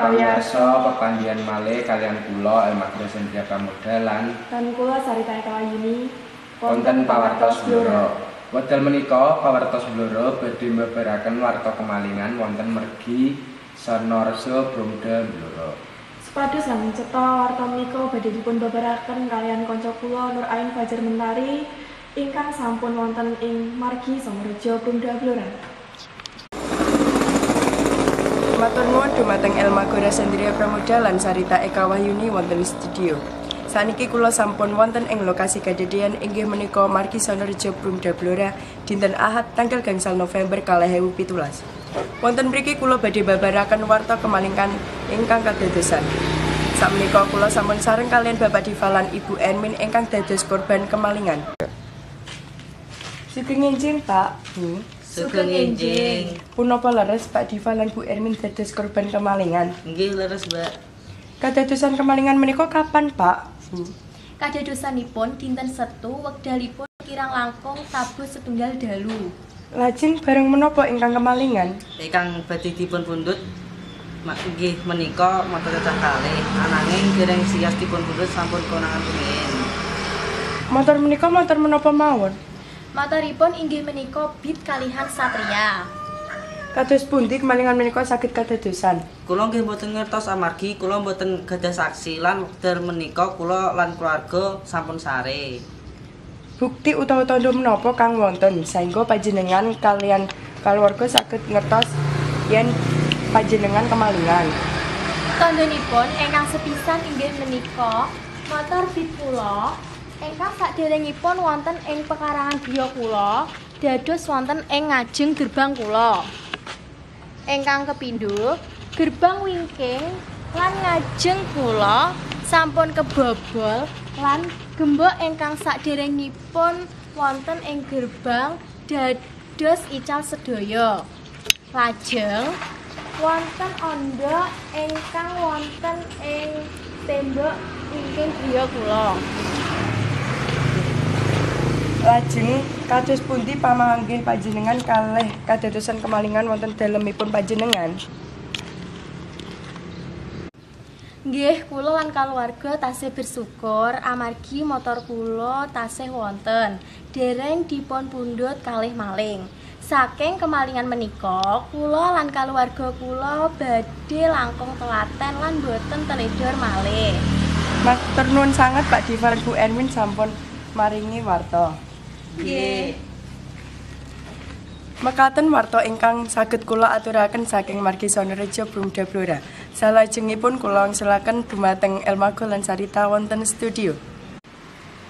pamirsa, pepanggihan malih kaliyan kula Elmagra Sendria Pramuda lan kula Sarita Eka Wahyuni wonten Pawartos Blora. Wekdal menika Pawartos Blora badhe mbabaraken warta kemalingan wonten mergi Sonorejo Brumda Blora. Supados lan cetha warta menika badhe dipun babaraken kaliyan kanca kula Nur Ain Fajar Mentari ingkang sampun wonten ing margi Sonorejo Brumda Blora. Matur nuwun dumateng Elmagora Sendria Pramuda lan Sarita Eka Wahyuni wonten studio. Saniki kula sampun wonten ing lokasi kadadean inggih menika margi Sonorejo Brumda Blora dinten Ahad tanggal 5 November 2017. Wonten mriki kula badhe babaraken warta kemalingan ingkang kadadosan. Sakmenika kula sampun sareng kaliyan Bapak Diva lan Ibu Ermin ingkang dados korban kemalingan. Sugeng enjing, Pak, Bu. Sugeng enjing. Punapa leres Pak Diva lan Bu Ermin dados korban kemalingan? Nggih leres, Mbak. Kadadosan kemalingan menika kapan, Pak? Bu. Kadadosanipun dinten Setu wekdalipun kirang langkung tabuh setunggal dalu. Lajeng bareng menapa ingkang kemalingan? Ingkang badhe dipun pundhut nggih menika motor cacah kalih, ananging dereng sias dipun pundhut sampun konangan rumiyin. Motor menika motor menapa mawon? Motoripun inggih menika Beat kalihan Satria. Kados pundi kemalingan menika saged kadadosan? Kula nggih mboten ngertos amargi kula mboten gadah saksi lan wekdal menika kula lan keluarga sampun sare. Bukti utawa tandha menapa kang wonten saengga panjenengan kaliyan kaluwarga saged ngertos yen panjenengan kemalingan? Tandhanipun ingkang sepisan inggih menika motor Beat kula ingkang saderengipun wonten ing pekarangan griya kula dados wonten ing ngajeng gerbang kula. Ingkang kepindho, gerbang wingking lan ngajeng kula sampun kebobol lan gembok ingkang saderengipun wonten ing gerbang dados ical sedaya. Lajeng wonten andha ingkang wonten ing tembok wingking griya kula. Lajeng kados pundi pamanggih panjenengan kalih kadadosan kemalingan wonten dalemipun panjenengan? Nggih, kula lan kaluwarga tasih bersyukur amargi motor kula tasih wonten, dereng dipun pundhut kalih maling. Saking kemalingan menika, kula lan kaluwarga kula badhe langkung telaten lan boten teledor malih. Matur nuwun sanget Pak Diva lan Bu Ermin sampun maringi warta. Nggih. Mekaten warta ingkang saged kula aturaken saking margi Sonorejo Brumda Blora. Salajengipun kula angsulaken dumateng Elmago lan Sarita wonten studio.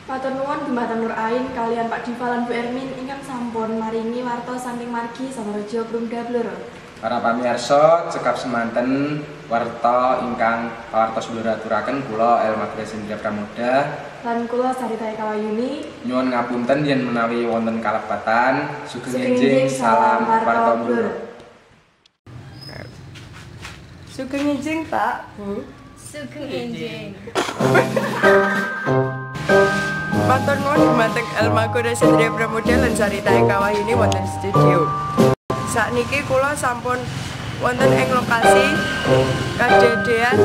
Matur nuwun dumateng Nur Ain kaliyan Pak Diva lan Bu Ermin ingkang sampun maringi warta saking margi Sonorejo Brumda Blora. Para pamirsa, cekap semanten warta ingkang Pawartos Blora aturaken kula Elmagra Sendria Pramuda lan kula Sarita Eka Wahyuni. Nyuwun ngapunten yen menawi wonten kalepatan. Sugeng enjing, salam warta Blora. Sugeng enjing, Pak, Bu. Sugeng enjing. Matur nuwun dumateng Elmagora Sendria Pramuda lan Sarita Eka Wahyuni wonten studio. Sakniki kula sampun wonten ing lokasi kadadean